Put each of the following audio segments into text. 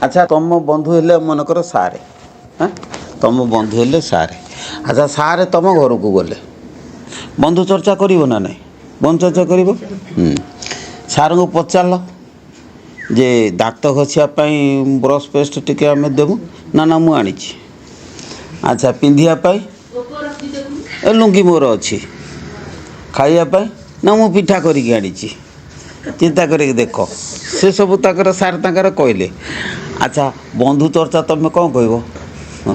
ଆଚ୍ଛା, ତମ ବନ୍ଧୁ ହେଲେ ମନେକର ସାରେ, ହଁ, ତମ ବନ୍ଧୁ ହେଲେ ସାରେ। ଆଚ୍ଛା, ସାରେ ତମ ଘରକୁ ଗଲେ ବନ୍ଧୁ ଚର୍ଚ୍ଚା କରିବ ନା ନାହିଁ? ବନ୍ଧୁ ଚର୍ଚ୍ଚା କରିବ। ସାର୍ଙ୍କୁ ପଚାରିଲ ଯେ ଦାନ୍ତ ଘଷିବା ପାଇଁ ବ୍ରସ୍ ପେଷ୍ଟ ଟିକେ ଆମେ ଦେବୁ ନା? ନା, ମୁଁ ଆଣିଛି। ଆଚ୍ଛା, ପିନ୍ଧିବା ପାଇଁ ଏ ଲୁଙ୍ଗି ମୋର ଅଛି। ଖାଇବା ପାଇଁ ନା, ମୁଁ ପିଠା କରିକି ଆଣିଛି। ଚିନ୍ତା କରିକି ଦେଖ, ସେ ସବୁ ତାଙ୍କର ସାର୍ ତାଙ୍କର କହିଲେ। ଆଚ୍ଛା, ବନ୍ଧୁ ଚର୍ଚ୍ଚା ତମେ କ'ଣ କହିବ? ହଁ?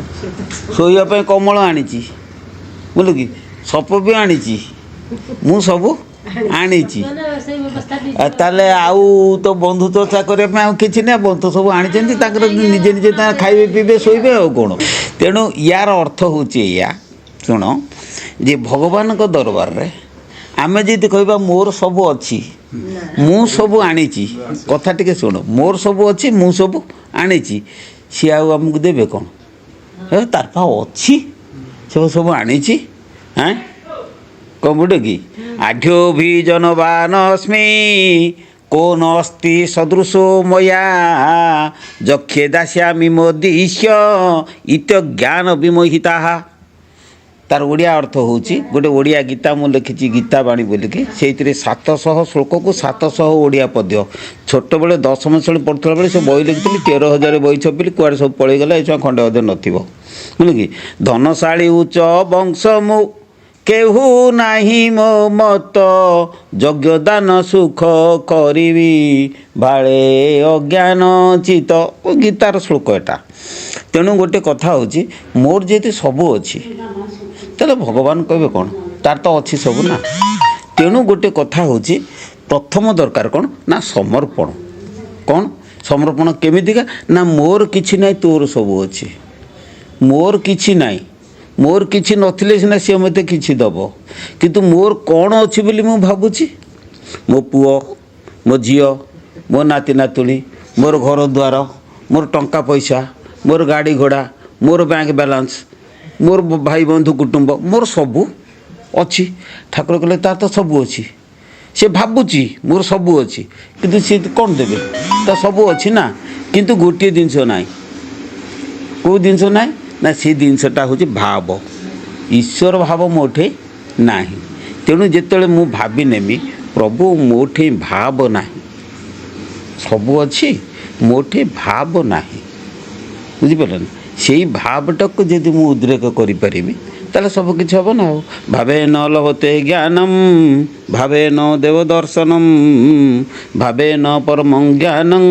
ଶୋଇବା ପାଇଁ କମଳ ଆଣିଛି, ବୁଝିଲୁ କି, ସପ ବି ଆଣିଛି, ମୁଁ ସବୁ ଆଣିଛି। ତାହେଲେ ଆଉ ତ ବନ୍ଧୁ ଚର୍ଚ୍ଚା କରିବା ପାଇଁ ଆଉ କିଛି ନାହିଁ। ବନ୍ଧୁ ସବୁ ଆଣିଛନ୍ତି, ତାଙ୍କର ନିଜେ ନିଜେ ତାଙ୍କର ଖାଇବେ, ପିଇବେ, ଶୋଇବେ, ଆଉ କ'ଣ? ତେଣୁ ୟାର ଅର୍ଥ ହେଉଛି ଏଇଆ, ଶୁଣ, ଯେ ଭଗବାନଙ୍କ ଦରବାରରେ ଆମେ ଯଦି କହିବା ମୋର ସବୁ ଅଛି, ମୁଁ ସବୁ ଆଣିଛି, କଥା ଟିକେ ଶୁଣ, ମୋର ସବୁ ଅଛି, ମୁଁ ସବୁ ଆଣିଛି, ସିଏ ଆଉ ଆମକୁ ଦେବେ କ'ଣ? ଏ ତାର ପା ଅଛି, ସେ ସବୁ ଆଣିଛି। ହେଁ, କ'ଣ ବୁଝେ କି? ଆଢ୍ୟୋଭିଜନବାନସ୍ମି କୋ ନସ୍ତି ସଦୃଶୋ ମୟା ଯକ୍ଷେ ଦାସ୍ୟାମି ମୋଦିଶ୍ୟ ଇତ୍ୟ ଜ୍ଞାନ ବିମୋହିତାଃ। ତାର ଓଡ଼ିଆ ଅର୍ଥ ହେଉଛି, ଗୋଟେ ଓଡ଼ିଆ ଗୀତା ମୁଁ ଲେଖିଛି ଗୀତା ବାଣୀ ବୋଲିକି, ସେଇଥିରେ 700 ଶ୍ଲୋକକୁ 700 ଓଡ଼ିଆ ପଦ୍ୟ। ଛୋଟବେଳେ ଦଶମ ଶ୍ରେଣୀ ପଢ଼ୁଥିଲା ବେଳେ ସେ ବହି ଲେଖିଥିଲି, 13,000 ବହି ଛପିଲି, କୁଆଡ଼େ ସବୁ ପଳେଇଗଲା, ଏ ଛୁଆ ଖଣ୍ଡେ ଅଧେ ନଥିବ, ବୁଝିଲେ କି? ଧନଶାଳୀ ଉଚ୍ଚ ବଂଶ ମୁଁ କେହୁ ନାହିଁ ମୋ ମତ, ଯଜ୍ଞ ଦାନ ସୁଖ କରିବି ଭାଳେ ଅଜ୍ଞାନ ଚିତ। ଗୀତାର ଶ୍ଲୋକ ଏଟା। ତେଣୁ ଗୋଟେ କଥା ହେଉଛି, ମୋର ଯେହେତୁ ସବୁ ଅଛି, ତାହେଲେ ଭଗବାନ କହିବେ କ'ଣ? ତାର ତ ଅଛି ସବୁ ନା। ତେଣୁ ଗୋଟେ କଥା ହେଉଛି, ପ୍ରଥମ ଦରକାର କ'ଣ ନା ସମର୍ପଣ। କ'ଣ ସମର୍ପଣ? କେମିତିକା ନା ମୋର କିଛି ନାହିଁ, ତୋର ସବୁ ଅଛି। ମୋର କିଛି ନାହିଁ, ମୋର କିଛି ନଥିଲେ ସିନା ସିଏ ମୋତେ କିଛି ଦେବ। କିନ୍ତୁ ମୋର କ'ଣ ଅଛି ବୋଲି ମୁଁ ଭାବୁଛି? ମୋ ପୁଅ, ମୋ ଝିଅ, ମୋ ନାତି ନାତୁଣୀ, ମୋର ଘର ଦ୍ୱାର, ମୋର ଟଙ୍କା ପଇସା, ମୋର ଗାଡ଼ି ଘୋଡ଼ା, ମୋର ବ୍ୟାଙ୍କ ବାଲାନ୍ସ, ମୋର ଭାଇ ବନ୍ଧୁ କୁଟୁମ୍ବ, ମୋର ସବୁ ଅଛି। ଠାକୁର କହିଲେ ତାର ତ ସବୁ ଅଛି, ସେ ଭାବୁଛି ମୋର ସବୁ ଅଛି, କିନ୍ତୁ ସିଏ କ'ଣ ଦେବେ? ତ ସବୁ ଅଛି ନା, କିନ୍ତୁ ଗୋଟିଏ ଜିନିଷ ନାହିଁ। କେଉଁ ଜିନିଷ ନାହିଁ ନା, ସେ ଜିନିଷଟା ହେଉଛି ଭାବ। ଈଶ୍ୱର ଭାବ ମୋଠେ ନାହିଁ। ତେଣୁ ଯେତେବେଳେ ମୁଁ ଭାବି ନେମି, ପ୍ରଭୁ ମୋଠେ ଭାବ ନାହିଁ, ସବୁ ଅଛି, ମୋଠେ ଭାବ ନାହିଁ, ବୁଝିପାରିଲେ ନା? ସେଇ ଭାବଟାକୁ ଯଦି ମୁଁ ଉଦ୍ରେକ କରିପାରିବି, ତାହେଲେ ସବୁ କିଛି ହେବ ନା। ଆଉ ଭାବେ ନ ଲଭତେ ଜ୍ଞାନମ୍, ଭାବେ ନ ଦେବ ଦର୍ଶନମ୍, ଭାବେ ନ ପରମଂ ଜ୍ଞାନଂ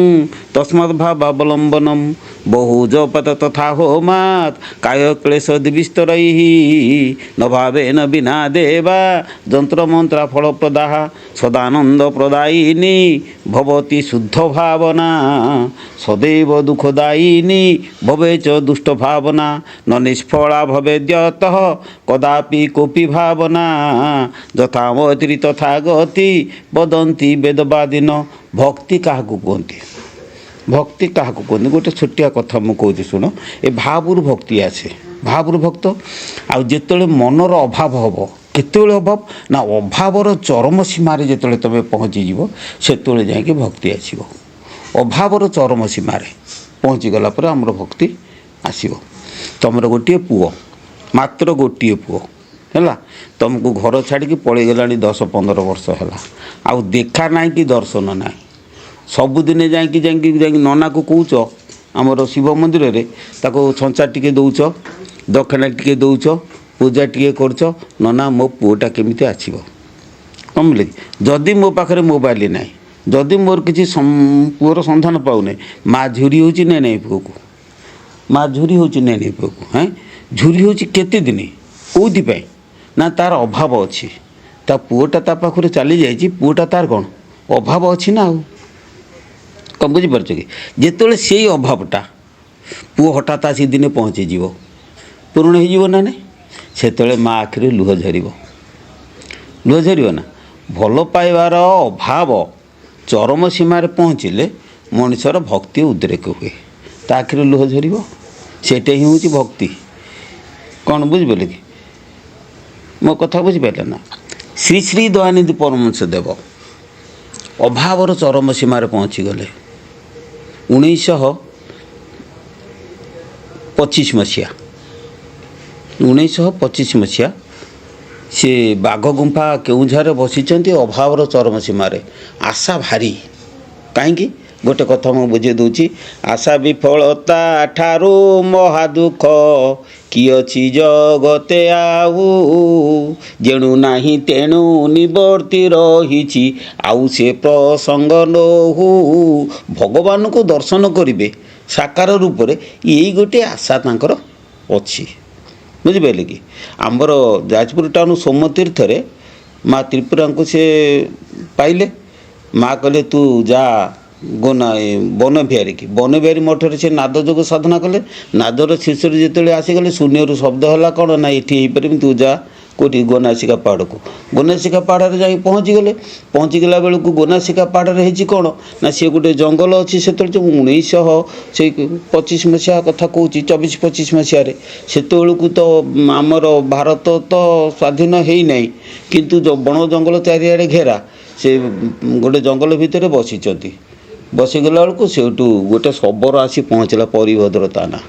ତସ୍ମାତ୍ ଭାବାବଲମ୍ବନମ୍, ବହୁ ଜପାତ ତଥା ହୋମାତ୍ କାୟ କ୍ଲେଶ ଦିବିସ୍ତରୈଃ ନ ଭାବେନ ବିନା ଦେବା ଯନ୍ତ୍ର ମନ୍ତ୍ର ଫଳପ୍ରଦାଃ ସଦାନନ୍ଦ ପ୍ରଦାୟିନୀ ଭବତି ଶୁଦ୍ଧ ଭାବନା ସଦୈବ ଦୁଃଖଦାୟିନୀ ଭବେ ଚ ଦୁଷ୍ଟ ଭାବନା ନ ନିଷ୍ଫଳା ଭବେଦ୍ୟତଃ କଦାପି କୋପି ଭାବନା ଯଥା ମୈତ୍ରୀ ତଥା ଗତି ବଦନ୍ତି ବେଦବାଦିନ। ଭକ୍ତି କାହାକୁ କୁହନ୍ତି? ଭକ୍ତି କାହାକୁ କୁହନ୍ତି? ଗୋଟେ ଛୋଟିଆ କଥା ମୁଁ କହୁଛି, ଶୁଣ। ଏ ଭାବରୁ ଭକ୍ତି ଆସେ, ଭାବରୁ ଭକ୍ତ। ଆଉ ଯେତେବେଳେ ମନର ଅଭାବ ହେବ, କେତେବେଳେ ଅଭାବ ନା, ଅଭାବର ଚରମ ସୀମାରେ ଯେତେବେଳେ ତୁମେ ପହଞ୍ଚିଯିବ, ସେତେବେଳେ ଯାଇକି ଭକ୍ତି ଆସିବ। ଅଭାବର ଚରମ ସୀମାରେ ପହଞ୍ଚିଗଲା ପରେ ଆମର ଭକ୍ତି ଆସିବ। ତୁମର ଗୋଟିଏ ପୁଅ, ମାତ୍ର ଗୋଟିଏ ପୁଅ ହେଲା, ତୁମକୁ ଘର ଛାଡ଼ିକି ପଳେଇଗଲାଣି 10-15 ବର୍ଷ ହେଲା, ଆଉ ଦେଖା ନାହିଁ କି ଦର୍ଶନ ନାହିଁ। ସବୁଦିନେ ଯାଇକି ଯାଇକି ଯାଇକି ନନାକୁ କହୁଛ, ଆମର ଶିବ ମନ୍ଦିରରେ ତାକୁ ଛଞ୍ଚା ଟିକେ ଦେଉଛ, ଦକ୍ଷିଣା ଟିକେ ଦେଉଛ, ପୂଜା ଟିକେ କରୁଛ, ନନା ମୋ ପୁଅଟା କେମିତି ଆସିବ? କଣ କି? ଯଦି ମୋ ପାଖରେ ମୋବାଇଲ ନାହିଁ, ଯଦି ମୋର କିଛି ପୁଅର ସନ୍ଧାନ ପାଉନି, ମା ଝୁରି ହେଉଛି ନା ନାଇଁ ପୁଅକୁ? ମା ଝୁରି ହେଉଛି ନା ନାଇଁ ପୁଅକୁ? ହେଁ, ଝୁରି ହେଉଛି କେତେ ଦିନ? କେଉଁଥିପାଇଁ ନା ତାର ଅଭାବ ଅଛି। ତା ପୁଅଟା ତା ପାଖରୁ ଚାଲି ଯାଇଛି, ପୁଅଟା ତାର କ'ଣ ଅଭାବ ଅଛି ନା ଆଉ କ'ଣ? ବୁଝିପାରୁଛ କି? ଯେତେବେଳେ ସେଇ ଅଭାବଟା ପୁଅ ହଠାତ୍ ଆସି ଦିନେ ପହଞ୍ଚିଯିବ, ପୂରଣ ହେଇଯିବ ନା ନାଇଁ? ସେତେବେଳେ ମା ଆଖିରୁ ଲୁହ ଝରିବ। ଲୁହ ଝରିବ ନା? ଭଲ ପାଇବାର ଅଭାବ ଚରମ ସୀମାରେ ପହଞ୍ଚିଲେ ମଣିଷର ଭକ୍ତି ଉଦ୍ରେକ ହୁଏ, ତା ଆଖିରୁ ଲୁହ ଝରିବ। ସେଇଟା ହିଁ ହେଉଛି ଭକ୍ତି। କ'ଣ ବୁଝିପାରିଲେ କି? ମୋ କଥା ବୁଝିପାରିଲେ ନା? ଶ୍ରୀ ଶ୍ରୀ ଦୟାନିଧି ପରମହଂସ ଦେବ ଅଭାବର ଚରମ ସୀମାରେ ପହଞ୍ଚିଗଲେ। 19 ପଚିଶ ମସିହା, 1925 ମସିହା, ସେ ବାଘ ଗୁମ୍ଫା କେଉଁଝରରେ ବସିଛନ୍ତି ଅଭାବର ଚରମ ସୀମାରେ। ଆଶା ଭାରି। କାହିଁକି ଗୋଟେ କଥା ମୁଁ ବୁଝେଇ ଦେଉଛି। ଆଶା ବିଫଳତା ଠାରୁ ମହାଦୁଃଖ କି ଅଛି ଜଗତେ ଆଉ, ଯେଣୁ ନାହିଁ ତେଣୁ ନିବର୍ତ୍ତି ରହିଛି ଆଉ ସେ ପ୍ରସଙ୍ଗ ନହୁ। ଭଗବାନଙ୍କୁ ଦର୍ଶନ କରିବେ ସାକାର ରୂପରେ, ଏଇ ଗୋଟିଏ ଆଶା ତାଙ୍କର ଅଛି। ବୁଝିପାରିଲେ କି? ଆମର ଯାଜପୁର ଟାଉନ୍ ସୋମତୀର୍ଥରେ ମା ତ୍ରିପୁରାଙ୍କୁ ସେ ପାଇଲେ। ମା କହିଲେ ତୁ ଯା ଗୋନା ବନବିହାରୀକି। ବନବିହାରୀ ମଠରେ ସେ ନାଦ ଯୋଗ ସାଧନା କଲେ। ନାଦର ଶୀର୍ଷରେ ଯେତେବେଳେ ଆସିଗଲେ, ଶୂନ୍ୟରୁ ଶବ୍ଦ ହେଲା କ'ଣ ନା ଏଠି ହେଇପାରିବନି, ତୁ ଯା କେଉଁଠି ଗୋନାସିକା ପାହାଡ଼କୁ। ଗୋନାସିକା ପାହାଡ଼ରେ ଯାଇ ପହଞ୍ଚିଗଲେ। ପହଞ୍ଚିଗଲା ବେଳକୁ ଗୋନାସିକା ପାହାଡ଼ରେ ହେଇଛି କ'ଣ ନା ସିଏ ଗୋଟେ ଜଙ୍ଗଲ ଅଛି। ସେତେବେଳେ ଯେଉଁ 1925 ମସିହା କଥା କହୁଛି, 24-25 ମସିହାରେ, ସେତେବେଳକୁ ତ ଆମର ଭାରତ ତ ସ୍ୱାଧୀନ ହେଇନାହିଁ, କିନ୍ତୁ ବଣ ଜଙ୍ଗଲ ଚାରିଆଡ଼େ ଘେରା। ସେ ଗୋଟେ ଜଙ୍ଗଲ ଭିତରେ ବସିଛନ୍ତି। ବସିଗଲା ବେଳକୁ ସେଇଠୁ ଗୋଟେ ଶବର ଆସି ପହଞ୍ଚିଲା, ପରିଭଦ୍ର ତା ନାଁ।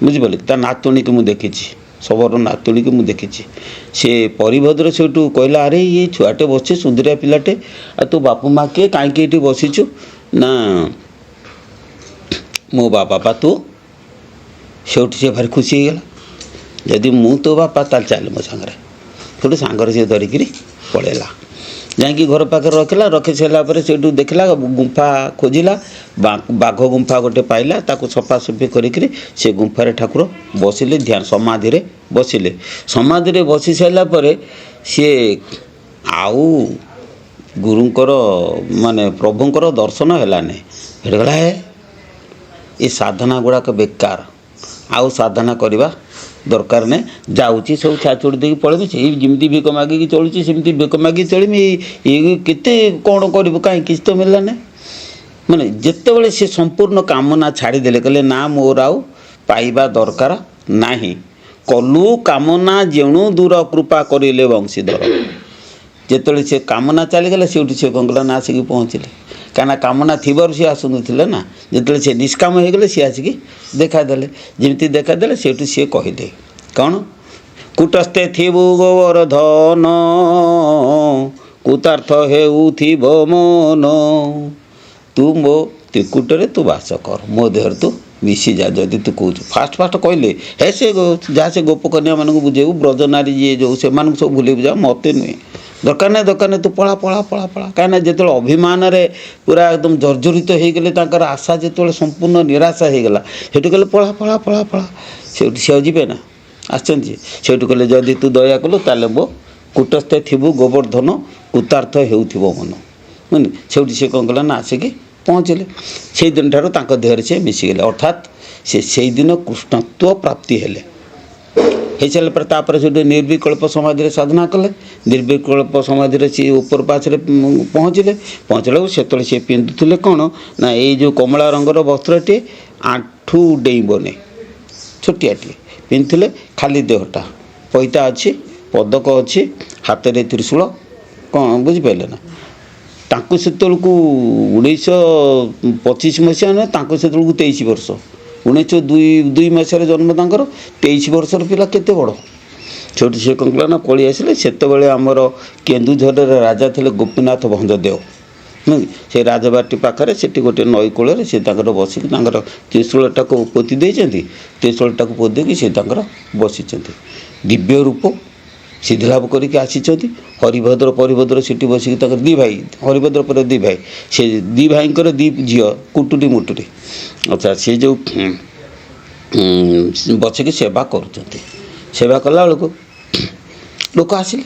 ବୁଝିପାରିଲେ? ତା ନାତୁଣୀକି ମୁଁ ଦେଖିଛି, ଶବର ନାତୁଣୀକି ମୁଁ ଦେଖିଛି। ସେ ପରିଭଦ୍ର ସେଇଠୁ କହିଲା, ଆରେ ଇଏ ଛୁଆଟେ ବସିଛି, ସୁନ୍ଦରିଆ ପିଲାଟେ, ଆଉ ତୋ ବାପା ମା କିଏ, କାହିଁକି ଏଇଠି ବସିଛୁ? ନା ମୋ ବାପା ପା ତୁ। ସେଇଠୁ ସେ ଭାରି ଖୁସି ହେଇଗଲା। ଯଦି ମୁଁ ତୋ ବାପା ତାହେଲେ ଚାଲେ ମୋ ସାଙ୍ଗରେ। ସେଇଠୁ ସାଙ୍ଗରେ ସେ ଧରିକିରି ପଳେଇଲା, ଯାଇକି ଘର ପାଖରେ ରଖିଲା। ରଖି ସାରିଲା ପରେ ସେଇଠୁ ଦେଖିଲା ଗୁମ୍ଫା ଖୋଜିଲା, ବାଘ ଗୁମ୍ଫା ଗୋଟେ ପାଇଲା। ତାକୁ ସଫାସଫି କରିକିରି ସେ ଗୁମ୍ଫାରେ ଠାକୁର ବସିଲେ, ଧ୍ୟାନ ସମାଧିରେ ବସିଲେ। ସମାଧିରେ ବସି ସାରିଲା ପରେ ସିଏ ଆଉ ଗୁରୁଙ୍କର ମାନେ ପ୍ରଭୁଙ୍କର ଦର୍ଶନ ହେଲାନି। ସେଠି କହିଲା, ହେ ଏ ସାଧନା ଗୁଡ଼ାକ ବେକାର, ଆଉ ସାଧନା କରିବା ଦରକାର ନାହିଁ। ଯାଉଛି ସବୁ ଛାଛୁଡ଼ି ଦେଇକି ପଳେଇବି। ସେଇ ଯେମିତି ଭିକ ମାଗିକି ଚଳୁଛି ସେମିତି ଭିକ ମାଗିକି ଚଳିବି। ଏଇ କେତେ କ'ଣ କରିବୁ, କାହିଁ କିଛି ତ ମିଳିଲା ନାହିଁ। ମାନେ ଯେତେବେଳେ ସେ ସମ୍ପୂର୍ଣ୍ଣ କାମନା ଛାଡ଼ିଦେଲେ, କହିଲେ ନା ମୋର ଆଉ ପାଇବା ଦରକାର ନାହିଁ। କଲୁ କାମନା ଯେଣୁ ଦୂର କୃପା କରିଲେ ବଂଶୀଧର। ଯେତେବେଳେ ସେ କାମନା ଚାଲିଗଲା, ସେଇଠୁ ସେ କ'ଣ କଲା ନା ଆସିକି ପହଞ୍ଚିଲେ। କାହିଁକିନା କାମନା ଥିବାରୁ ସିଏ ଆସୁନଥିଲେ ନା। ଯେତେବେଳେ ସେ ନିଷ୍କାମ ହେଇଗଲେ, ସିଏ ଆସିକି ଦେଖାଦେଲେ। ଯେମିତି ଦେଖାଦେଲେ, ସେଇଠୁ ସିଏ କହିଲେ କ'ଣ? କୁଟସ୍ଥେ ଥିବୁ ଗୋବର୍ଦ୍ଧନ, କୃତାର୍ଥ ହେଉଥିବ ମନ। ତୁ ମୋ ତ୍ରିକୁଟରେ ତୁ ବାସ କର, ମୋ ଦେହରେ ତୁ ମିଶିଯା। ଯଦି ତୁ କହୁଛୁ ଫାଷ୍ଟ ଫାଷ୍ଟ କହିଲେ, ହେ ସେ ଯାହା ସେ ଗୋପକନ୍ୟାମାନଙ୍କୁ ବୁଝେଇବୁ, ବ୍ରଜନାରୀ ଯିଏ ଯେଉଁ ସେମାନଙ୍କୁ ସବୁ ଭୁଲେଇବୁ ଯା, ମୋତେ ନୁହେଁ, ଦରକାର ନାହିଁ, ଦରକାର ନାହିଁ, ତୁ ପଳା ପଳା ପଳା ପଳା। କାହିଁକିନା ଯେତେବେଳେ ଅଭିମାନରେ ପୁରା ଏକଦମ ଜର୍ଜରିତ ହେଇଗଲେ, ତାଙ୍କର ଆଶା ଯେତେବେଳେ ସମ୍ପୂର୍ଣ୍ଣ ନିରାଶା ହେଇଗଲା, ସେଠୁ କହିଲେ ପଳା ପଳା ପଳା ପଳା। ସେଇଠୁ ସେ ଆଉ ଯିବେ ନା, ଆସିଛନ୍ତି। ସେଇଠୁ କହିଲେ ଯଦି ତୁ ଦୟା କଲୁ ତାହେଲେ ମୋ କୁଟସ୍ଥ ଥିବୁ ଗୋବର୍ଦ୍ଧନ, କୃତାର୍ଥ ହେଉଥିବ ମନ। ବୁଝିଲେ? ସେଇଠୁ ସେ କ'ଣ କଲା ନା ଆସିକି ପହଞ୍ଚିଲେ। ସେଇଦିନ ଠାରୁ ତାଙ୍କ ଦେହରେ ସେ ମିଶିଗଲେ, ଅର୍ଥାତ୍ ସେ ସେଇଦିନ କୃଷ୍ଣତ୍ୱ ପ୍ରାପ୍ତି ହେଲେ। ହେଇସାରିଲା ପରେ ତାପରେ ସେଠୁ ନିର୍ବିକଳ୍ପ ସମାଧିରେ ସାଧନା କଲେ। ନିର୍ବିକଳ୍ପ ସମାଧିରେ ସିଏ ଉପର ପାହାଚରେ ପହଞ୍ଚିଲେ। ପହଞ୍ଚିଲା ବେଳକୁ ସେତେବେଳେ ସିଏ ପିନ୍ଧୁଥିଲେ କ'ଣ ନା ଏଇ ଯେଉଁ କମଳା ରଙ୍ଗର ବସ୍ତ୍ରଟିଏ, ଆଣ୍ଠୁ ଡେଇଁବନି, ଛୋଟିଆଟିଏ ପିନ୍ଧୁଥିଲେ। ଖାଲି ଦେହଟା ପଇତା ଅଛି, ପଦକ ଅଛି, ହାତରେ ତ୍ରିଶୂଳ, କ'ଣ ବୁଝିପାରିଲେ ନା? ତାଙ୍କୁ ସେତେବେଳକୁ 1925 ମସିହା ନୁହେଁ, ତାଙ୍କୁ ସେତେବେଳକୁ 23 ବର୍ଷ। 1902 ମସିହାରେ ଜନ୍ମ ତାଙ୍କର। 23 ବର୍ଷର ପିଲା କେତେ ବଡ଼। ସେଇଠୁ ସେ କ'ଣ କଲା ନା ପଳେଇ ଆସିଲେ। ସେତେବେଳେ ଆମର କେନ୍ଦୁଝରରେ ରାଜା ଥିଲେ ଗୋପୀନାଥ ଭଞ୍ଜଦେଓ, ନୁହେଁ କି? ସେ ରାଜବାଟୀ ପାଖରେ ସେଠି ଗୋଟେ ନଈ କୂଳରେ ସେ ତାଙ୍କର ବସିକି ତାଙ୍କର ତ୍ରିଶୂଳଟାକୁ ପୋତି ଦେଇଛନ୍ତି। ତ୍ରିଶୂଳଟାକୁ ପୋତି ଦେଇକି ସେ ତାଙ୍କର ବସିଛନ୍ତି। ଦିବ୍ୟ ରୂପ ସିଦ୍ଧିଲାଭ କରିକି ଆସିଛନ୍ତି। ହରିଭଦ୍ର ପରିଭଦ୍ର ସେଠି ବସିକି ତାଙ୍କର ଦୁଇ ଭାଇ, ହରିଭଦ୍ର ପରେ ଦୁଇ ଭାଇ, ସେ ଦୁଇ ଭାଇଙ୍କର ଦୁଇ ଝିଅ କୁଟୁରି ମୁଟୁରି। ଆଚ୍ଛା, ସେ ଯେଉଁ ବସିକି ସେବା କରୁଛନ୍ତି। ସେବା କଲା ବେଳକୁ ଲୋକ ଆସିଲେ।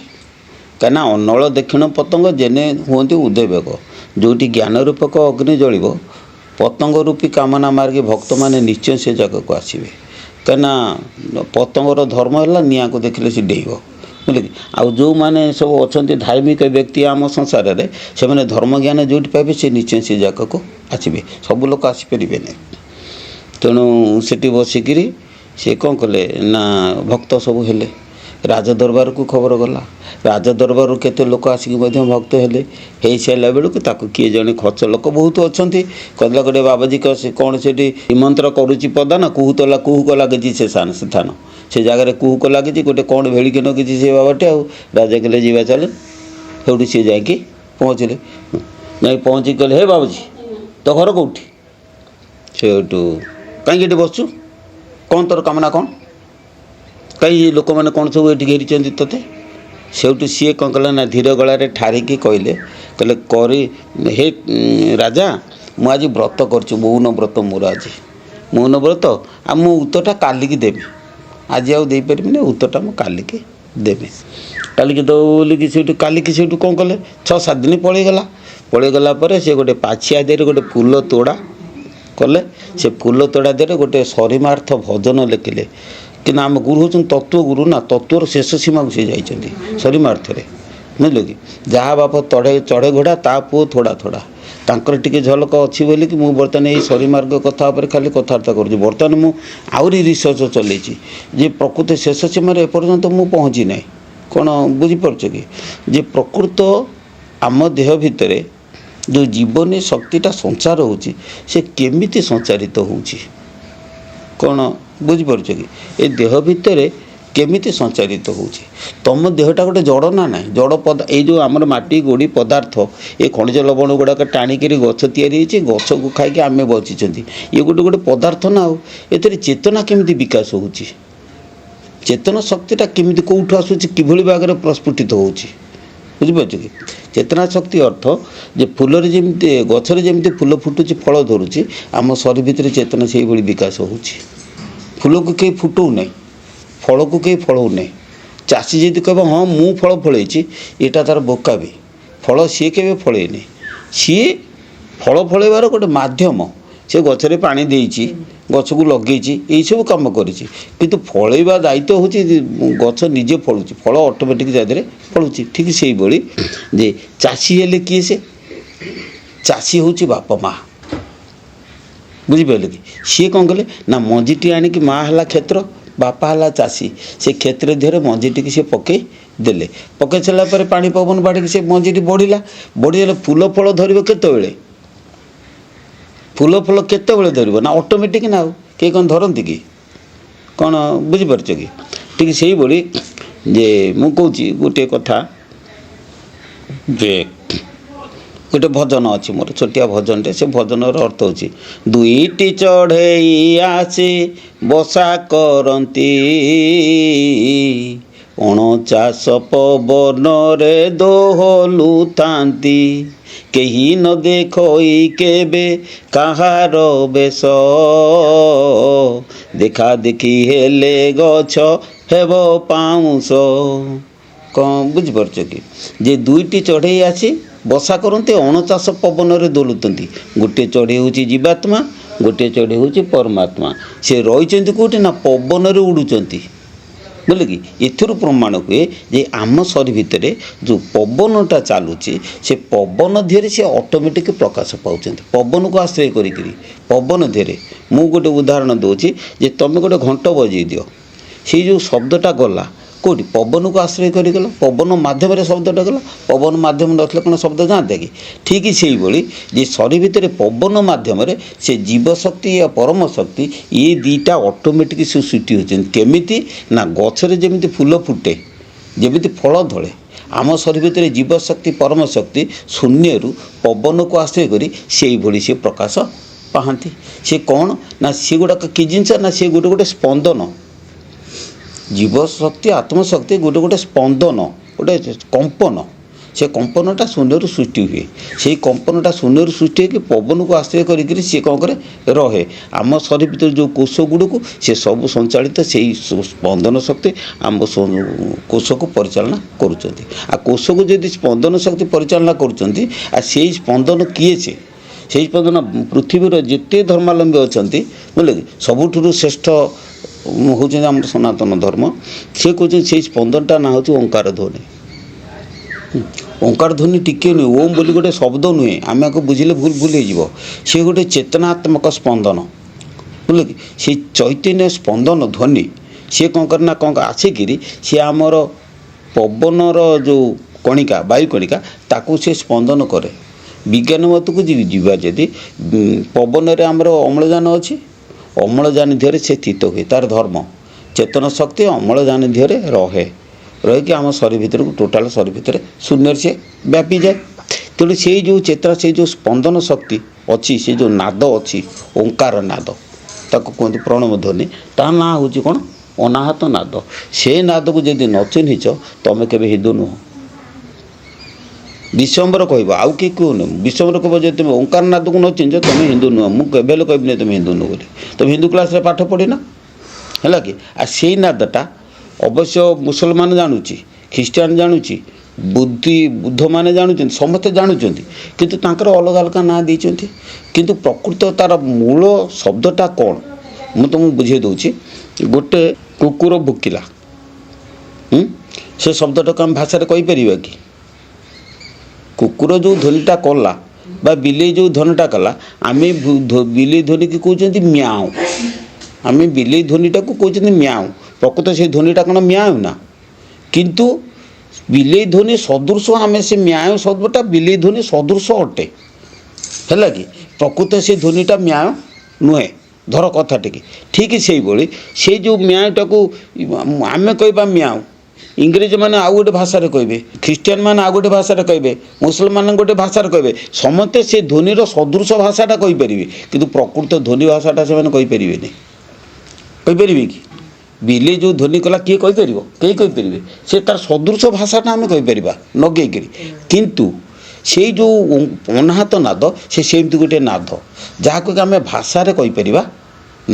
କାହିଁକିନା ଅନଳ ଦକ୍ଷିଣ ପତଙ୍ଗ ଯେନେ ହୁଅନ୍ତି ଉଦୟବେଗ। ଯେଉଁଠି ଜ୍ଞାନ ରୂପକ ଅଗ୍ନି ଜଳିବ, ପତଙ୍ଗ ରୂପୀ କାମନା ମାରିକି ଭକ୍ତମାନେ ନିଶ୍ଚୟ ସେ ଜାଗାକୁ ଆସିବେ। କାହିଁକିନା ପତଙ୍ଗର ଧର୍ମ ହେଲା ନିଆଁକୁ ଦେଖିଲେ ସେ ଡେଇଁବ, ବୁଝିଲେ କି? ଆଉ ଯେଉଁମାନେ ସବୁ ଅଛନ୍ତି ଧାର୍ମିକ ବ୍ୟକ୍ତି ଆମ ସଂସାରରେ, ସେମାନେ ଧର୍ମଜ୍ଞାନ ଯେଉଁଠି ପାଇବେ ସେ ନିଶ୍ଚୟ ସେ ଜାଗାକୁ ଆସିବେ। ସବୁ ଲୋକ ଆସିପାରିବେନି। ତେଣୁ ସେଠି ବସିକିରି ସେ କ'ଣ କଲେ ନା ଭକ୍ତ ସବୁ ହେଲେ। ରାଜ ଦରବାରକୁ ଖବର ଗଲା। ରାଜ ଦରବାରରୁ କେତେ ଲୋକ ଆସିକି ମଧ୍ୟ ଭକ୍ତ ହେଲେ। ହେଇସାରିଲା ବେଳକୁ ତାକୁ କିଏ ଜଣେ ଖଚ ଲୋକ ବହୁତ ଅଛନ୍ତି, କହିଲା ଗୋଟେ ବାବାଜୀ କ'ଣ ସେଠି ନିମନ୍ତ୍ର କରୁଛି ପଦାନ, କୁହୁତଲା କୁହୁକ ଲାଗିଛି ସେ ସ୍ଥାନ, ସେ ଜାଗାରେ କୁହୁକ ଲାଗିଛି, ଗୋଟେ କ'ଣ ଭେଳିକି ନଗିଛି ସେ ବାବାଟି। ଆଉ ରାଜା କହିଲେ ଯିବା ଚାଲେ। ସେଇଠୁ ସିଏ ଯାଇକି ପହଞ୍ଚିଲେ। ଯାଇ ପହଞ୍ଚିକି କହିଲେ, ହେ ବାବାଜୀ, ତୋ ଘର କେଉଁଠି? ସେଇଠୁ କାହିଁକି ଏଠି ବସୁଛୁ? କ'ଣ ତୋର କାମନା କ'ଣ? କାହିଁ ଲୋକମାନେ କ'ଣ ସବୁ ଏଠି ଘେରିଛନ୍ତି ତୋତେ? ସେଇଠୁ ସିଏ କ'ଣ କଲା ନା ଧୀର ଗଳାରେ ଠାରିକି କହିଲେ, କହିଲେ କରି ହେ ରାଜା, ମୁଁ ଆଜି ବ୍ରତ କରିଛି, ମୌନ ବ୍ରତ ମୋର ଆଜି ମୌନ ବ୍ରତ, ଆଉ ମୁଁ ଉତ୍ତରଟା କାଲିକି ଦେବି, ଆଜି ଆଉ ଦେଇପାରିବିନି, ଉତ୍ତରଟା ମୁଁ କାଲିକି ଦେବି। କାଲିକି ଦେବୁ ବୋଲିକି ସେଇଠୁ କାଲିକି ସେଇଠୁ କ'ଣ କଲେ, 6-7 ଦିନ ପଳେଇଗଲା। ପଳେଇଗଲା ପରେ ସେ ଗୋଟେ ପାଛିଆ ଦେହରେ ଗୋଟେ ଫୁଲ ତୋଡ଼ା କଲେ। ସେ ଫୁଲ ତୋଡ଼ା ଦେହରେ ଗୋଟେ ସରିମାର୍ଥ ଭଜନ ଲେଖିଲେ। କିନ୍ତୁ ଆମ ଗୁରୁ ହେଉଛନ୍ତି ତତ୍ତ୍ୱ ଗୁରୁ ନା, ତତ୍ତ୍ୱର ଶେଷ ସୀମାକୁ ସେ ଯାଇଛନ୍ତି ସରିମାର୍ଥରେ, ବୁଝିଲେ କି? ଯାହା ବାପ ତଢ଼େ ଚଢ଼େ ଘୋଡ଼ା, ତା ପୁଅ ଥୋଡ଼ା ଥୋଡ଼ା। ତାଙ୍କର ଟିକେ ଝଲକ ଅଛି ବୋଲିକି ମୁଁ ବର୍ତ୍ତମାନ ଏଇ ସରିମାର୍ଗ କଥା ଉପରେ ଖାଲି କଥାବାର୍ତ୍ତା କରୁଛି। ବର୍ତ୍ତମାନ ମୁଁ ଆହୁରି ରିସର୍ଚ୍ଚ ଚଲେଇଛି ଯେ ପ୍ରକୃତ ଶେଷ ସୀମାରେ ଏପର୍ଯ୍ୟନ୍ତ ମୁଁ ପହଞ୍ଚି ନାହିଁ। କ'ଣ ବୁଝିପାରୁଛ କି? ଯେ ପ୍ରକୃତ ଆମ ଦେହ ଭିତରେ ଯେଉଁ ଜୀବନୀ ଶକ୍ତିଟା ସଞ୍ଚାର ହେଉଛି, ସେ କେମିତି ସଞ୍ଚାରିତ ହେଉଛି, କ'ଣ ବୁଝିପାରୁଛ କି? ଏ ଦେହ ଭିତରେ କେମିତି ସଞ୍ଚାରିତ ହେଉଛି? ତୁମ ଦେହଟା ଗୋଟେ ଜଡ଼ ନା ନାହିଁ? ଜଡ଼ ପଦା ଏଇ ଯେଉଁ ଆମର ମାଟି ଗୋଡ଼ି ପଦାର୍ଥ, ଏ ଖଣିଜ ଲବଣ ଗୁଡ଼ାକ ଟାଣିକିରି ଗଛ ତିଆରି ହେଇଛି, ଗଛକୁ ଖାଇକି ଆମେ ବଞ୍ଚିଛନ୍ତି। ଇଏ ଗୋଟେ ଗୋଟେ ପଦାର୍ଥ ନା, ଆଉ ଏଥିରେ ଚେତନା କେମିତି ବିକାଶ ହେଉଛି? ଚେତନା ଶକ୍ତିଟା କେମିତି କେଉଁଠୁ ଆସୁଛି, କିଭଳି ଭାବରେ ପ୍ରସ୍ଫୁଟିତ ହେଉଛି, ବୁଝିପାରୁଛ କି? ଚେତନା ଶକ୍ତି ଅର୍ଥ ଯେ ଫୁଲରେ ଯେମିତି, ଗଛରେ ଯେମିତି ଫୁଲ ଫୁଟୁଛି, ଫଳ ଧରୁଛି, ଆମ ଶରୀର ଭିତରେ ଚେତନା ସେଇଭଳି ବିକାଶ ହେଉଛି। ଫୁଲକୁ କେହି ଫୁଟଉ ନାହିଁ, ଫଳକୁ କେହି ଫଳଉ ନାହିଁ। ଚାଷୀ ଯଦି କହିବ ହଁ ମୁଁ ଫଳ ଫଳେଇଛି, ଏଇଟା ତା'ର ବୋକାବି। ଫଳ ସିଏ କେବେ ଫଳେଇନି, ସିଏ ଫଳ ଫଳେଇବାର ଗୋଟେ ମାଧ୍ୟମ। ସେ ଗଛରେ ପାଣି ଦେଇଛି, ଗଛକୁ ଲଗେଇଛି, ଏଇସବୁ କାମ କରିଛି, କିନ୍ତୁ ଫଳେଇବା ଦାୟିତ୍ୱ ହେଉଛି ଗଛ ନିଜେ ଫଳୁଛି, ଫଳ ଅଟୋମେଟିକ୍ ତା ଦେହରେ ଫଳୁଛି। ଠିକ୍ ସେଇଭଳି ଯେ ଚାଷୀ ହେଲେ କିଏ? ସେ ଚାଷୀ ହେଉଛି ବାପା ମା, ବୁଝିପାରିଲେ କି? ସିଏ କ'ଣ କଲେ ନା ମଞ୍ଜିଟି ଆଣିକି, ମା ହେଲା କ୍ଷେତ୍ର, ବାପା ହେଲା ଚାଷୀ, ସେ କ୍ଷେତ୍ର ଦେହରେ ମଞ୍ଜିଟିକି ସେ ପକେଇ ଦେଲେ। ପକେଇ ସାରିଲା ପରେ ପାଣି ପବନ ବାଡ଼ିକି ସେ ମଞ୍ଜିଟି ବଢ଼ିଲା। ବଢ଼ିଗଲେ ଫୁଲ ଫଳ ଧରିବ କେତେବେଳେ? ଫୁଲ ଫଳ କେତେବେଳେ ଧରିବ ନା ଅଟୋମେଟିକ୍ ନା, ଆଉ କେହି କ'ଣ ଧରନ୍ତି କି? କ'ଣ ବୁଝିପାରୁଛ କି? ଠିକ୍ ସେଇଭଳି ଯେ ମୁଁ କହୁଛି ଗୋଟିଏ କଥା, ଯେ ଗୋଟେ ଭଜନ ଅଛି ମୋର, ଛୋଟିଆ ଭଜନଟେ। ସେ ଭଜନର ଅର୍ଥ ହେଉଛି, ଦୁଇଟି ଚଢ଼େଇ ଆସି ବସା କରନ୍ତି, ଅଣଚାଷ ପବନରେ ଦୋହଲୁଥାନ୍ତି, କେହି ନ ଦେଖଇ କେବେ କାହାର ବେଶ, ଦେଖା ଦେଖି ହେଲେ ଗଛ ହେବ ପାଉଁଶ। କ'ଣ ବୁଝିପାରୁଛ କି? ଯେ ଦୁଇଟି ଚଢ଼େଇ ଆସି ବସା କରନ୍ତି, ଅଣଚାଷ ପବନରେ ଦୋଲୁଛନ୍ତି। ଗୋଟିଏ ଚଢ଼େଇ ହେଉଛି ଜୀବାତ୍ମା, ଗୋଟିଏ ଚଢ଼େଇ ହେଉଛି ପରମାତ୍ମା। ସେ ରହିଛନ୍ତି କେଉଁଠି ନା ପବନରେ ଉଡ଼ୁଛନ୍ତି, ବୁଝିଲେ କି? ଏଥିରୁ ପ୍ରମାଣ ହୁଏ ଯେ ଆମ ଶରୀର ଭିତରେ ଯେଉଁ ପବନଟା ଚାଲୁଛି, ସେ ପବନ ଦେହରେ ସେ ଅଟୋମେଟିକ୍ ପ୍ରକାଶ ପାଉଛନ୍ତି, ପବନକୁ ଆଶ୍ରୟ କରିକିରି ପବନ ଦେହରେ। ମୁଁ ଗୋଟେ ଉଦାହରଣ ଦେଉଛି ଯେ ତୁମେ ଗୋଟେ ଘଣ୍ଟ ବଜେଇ ଦିଅ, ସେଇ ଯେଉଁ ଶବ୍ଦଟା ଗଲା କେଉଁଠି? ପବନକୁ ଆଶ୍ରୟ କରିଗଲା, ପବନ ମାଧ୍ୟମରେ ଶବ୍ଦଟା ଗଲା। ପବନ ମାଧ୍ୟମ ନଥିଲେ କ'ଣ ଶବ୍ଦ ଯାଆନ୍ତା କି? ଠିକ୍ ସେଇଭଳି ଯେ ଶରୀର ଭିତରେ ପବନ ମାଧ୍ୟମରେ ସେ ଜୀବଶକ୍ତି ଆଉ ପରମ ଶକ୍ତି, ଏ ଦୁଇଟା ଅଟୋମେଟିକ୍ ସେ ସୃଷ୍ଟି ହେଉଛନ୍ତି। କେମିତି ନା ଗଛରେ ଯେମିତି ଫୁଲ ଫୁଟେ, ଯେମିତି ଫଳ ଧଳେ, ଆମ ଶରୀର ଭିତରେ ଜୀବଶକ୍ତି ପରମ ଶକ୍ତି ଶୂନ୍ୟରୁ ପବନକୁ ଆଶ୍ରୟ କରି ସେଇଭଳି ସେ ପ୍ରକାଶ ପାଆନ୍ତି। ସେ କ'ଣ ନା ସେଗୁଡ଼ାକ କି ଜିନିଷ ନା ସେ ଗୋଟେ ଗୋଟେ ସ୍ପନ୍ଦନ। ଜୀବଶକ୍ତି ଆତ୍ମଶକ୍ତି ଗୋଟେ ଗୋଟେ ସ୍ପନ୍ଦନ, ଗୋଟେ କମ୍ପନ। ସେ କମ୍ପନଟା ଶୂନ୍ୟରୁ ସୃଷ୍ଟି ହୁଏ। ସେଇ କମ୍ପନଟା ଶୂନ୍ୟରୁ ସୃଷ୍ଟି ହେଇକି ପବନକୁ ଆଶ୍ରୟ କରିକିରି ସିଏ କ'ଣ କରେ? ରହେ। ଆମ ଶରୀର ଭିତରେ ଯେଉଁ କୋଷ ଗୁଡ଼ିକୁ ସେ ସବୁ ସଞ୍ଚାଳିତ, ସେଇ ସ୍ପନ୍ଦନ ଶକ୍ତି ଆମ କୋଷକୁ ପରିଚାଳନା କରୁଛନ୍ତି। ଆଉ କୋଷକୁ ଯଦି ସ୍ପନ୍ଦନ ଶକ୍ତି ପରିଚାଳନା କରୁଛନ୍ତି, ଆଉ ସେଇ ସ୍ପନ୍ଦନ କିଏ? ସେ ସେଇ ସ୍ପନ୍ଦନ ପୃଥିବୀର ଯେତେ ଧର୍ମାବଲମ୍ବୀ ଅଛନ୍ତି, ବୁଝିଲେ କି, ସବୁଠାରୁ ଶ୍ରେଷ୍ଠ ହେଉଛନ୍ତି ଆମର ସନାତନ ଧର୍ମ। ସେ କହୁଛନ୍ତି ସେଇ ସ୍ପନ୍ଦନଟା ନାଁ ହେଉଛି ଓଙ୍କାର ଧ୍ୱନି। ଓଙ୍କାର ଧ୍ୱନି ଟିକିଏ ନୁହେଁ, ଓମ୍ ବୋଲି ଗୋଟେ ଶବ୍ଦ ନୁହେଁ, ଆମେ ଆକୁ ବୁଝିଲେ ଭୁଲ ଭୁଲ ହେଇଯିବ। ସେ ଗୋଟେ ଚେତନାତ୍ମକ ସ୍ପନ୍ଦନ, ବୁଝିଲେ କି? ସେଇ ଚୈତନ୍ୟ ସ୍ପନ୍ଦନ ଧ୍ୱନି ସିଏ କ'ଣ କରେ ନା କ'ଣ ଆସିକିରି ସିଏ ଆମର ପବନର ଯେଉଁ କଣିକା, ବାୟୁ କଣିକା, ତାକୁ ସେ ସ୍ପନ୍ଦନ କରେ। ବିଜ୍ଞାନ ମତକୁ ଯିବା ଯଦି, ପବନରେ ଆମର ଅମ୍ଳଜାନ ଅଛି, ଅମ୍ଳଜାନ ଦେହରେ ସେ ସ୍ଥିତ ହୁଏ। ତାର ଧର୍ମ ଚେତନ ଶକ୍ତି ଅମ୍ଳଜାନ ଦେହରେ ରହେ, ରହିକି ଆମ ଶରୀର ଭିତରକୁ, ଟୋଟାଲ ଶରୀର ଭିତରେ ଶୂନ୍ୟରେ ସେ ବ୍ୟାପିଯାଏ। ତେଣୁ ସେଇ ଯେଉଁ ଚେତନା, ସେଇ ଯେଉଁ ସ୍ପନ୍ଦନ ଶକ୍ତି ଅଛି, ସେ ଯେଉଁ ନାଦ ଅଛି, ଓଙ୍କାର ନାଦ, ତାକୁ କୁହନ୍ତି ପ୍ରଣବ ଧ୍ୱନି। ତା ନାଁ ହେଉଛି କ'ଣ? ଅନାହତ ନାଦ। ସେ ନାଦକୁ ଯଦି ନ ଚିହ୍ନିଛ, ତମେ କେବେ ହିନ୍ଦୁ ନୁହଁ। ବିଶ୍ୱମ୍ବର କହିବ, ଆଉ କିଏ କୁହନି। ବିଶ୍ୱମ୍ବର କହିବ, ଯଦି ତୁମେ ଓଙ୍କାର ନାଦକୁ ନ ଚିହ୍ନିଛ, ତୁମେ ହିନ୍ଦୁ ନୁହଁ। ମୁଁ କେବେ ହେଲେ କହିବିନି ତୁମେ ହିନ୍ଦୁ ନୁହଁ ବୋଲି। ତୁମେ ହିନ୍ଦୁ କ୍ଲାସ୍ରେ ପାଠ ପଢ଼ିନ, ହେଲା କି? ଆଉ ସେଇ ନାଦଟା ଅବଶ୍ୟ ମୁସଲମାନ ଜାଣୁଛି, ଖ୍ରୀଷ୍ଟିଆନ ଜାଣୁଛି, ବୁଦ୍ଧମାନେ ଜାଣୁଛନ୍ତି, ସମସ୍ତେ ଜାଣୁଛନ୍ତି, କିନ୍ତୁ ତାଙ୍କର ଅଲଗା ଅଲଗା ନାଁ ଦେଇଛନ୍ତି। କିନ୍ତୁ ପ୍ରକୃତ ତାର ମୂଳ ଶବ୍ଦଟା କ'ଣ, ମୁଁ ତୁମକୁ ବୁଝେଇ ଦେଉଛି। ଗୋଟେ କୁକୁର ଭୁକିଲା, ସେ ଶବ୍ଦଟାକୁ ଆମେ ଭାଷାରେ କହିପାରିବା କି? କୁକୁର ଯେଉଁ ଧ୍ୱନିଟା କଲା ବା ବିଲେଇ ଯେଉଁ ଧ୍ୱନିଟା କଲା, ଆମେ ବିଲେଇ ଧ୍ୱନିକି କହୁଛନ୍ତି ମ୍ୟାଉଁ। ଆମେ ବିଲେଇ ଧ୍ୱନିଟାକୁ କହୁଛନ୍ତି ମ୍ୟାଉଁ। ପ୍ରକୃତ ସେ ଧ୍ୱନିଟା କ'ଣ ମ୍ୟାଉଁ ନା? କିନ୍ତୁ ବିଲେଇ ଧ୍ୱନି ସଦୃଶ, ଆମେ ସେ ମ୍ୟାଉଁ ଶବ୍ଦଟା ବିଲେଇ ଧ୍ୱନି ସଦୃଶ ଅଟେ, ହେଲା କି? ପ୍ରକୃତ ସେ ଧ୍ୱନିଟା ମ୍ୟାଉଁ ନୁହେଁ। ଧର କଥା ଟିକେ ଠିକ୍ ସେଇଭଳି, ସେଇ ଯେଉଁ ମ୍ୟାଉଁଟାକୁ ଆମେ କହିବା ମ୍ୟାଉଁ, ଇଂରେଜମାନେ ଆଉ ଗୋଟେ ଭାଷାରେ କହିବେ, ଖ୍ରୀଷ୍ଟିଆନ ମାନେ ଆଉ ଗୋଟେ ଭାଷାରେ କହିବେ, ମୁସଲମାନ ଗୋଟେ ଭାଷାରେ କହିବେ। ସମସ୍ତେ ସେ ଧ୍ୱନିର ସଦୃଶ ଭାଷାଟା କହିପାରିବେ, କିନ୍ତୁ ପ୍ରକୃତ ଧ୍ୱନି ଭାଷାଟା ସେମାନେ କହିପାରିବେନି। କହିପାରିବେ କି? ବିଲେଇ ଯେଉଁ ଧ୍ୱନି କଲା, କିଏ କହିପାରିବ? କେହି କହିପାରିବେ? ସେ ତାର ସଦୃଶ ଭାଷାଟା ଆମେ କହିପାରିବା ନଗେଇକିରି, କିନ୍ତୁ ସେଇ ଯେଉଁ ଅନାହତ ନାଦ, ସେ ସେମିତି ଗୋଟେ ନାଦ ଯାହାକୁ କି ଆମେ ଭାଷାରେ କହିପାରିବା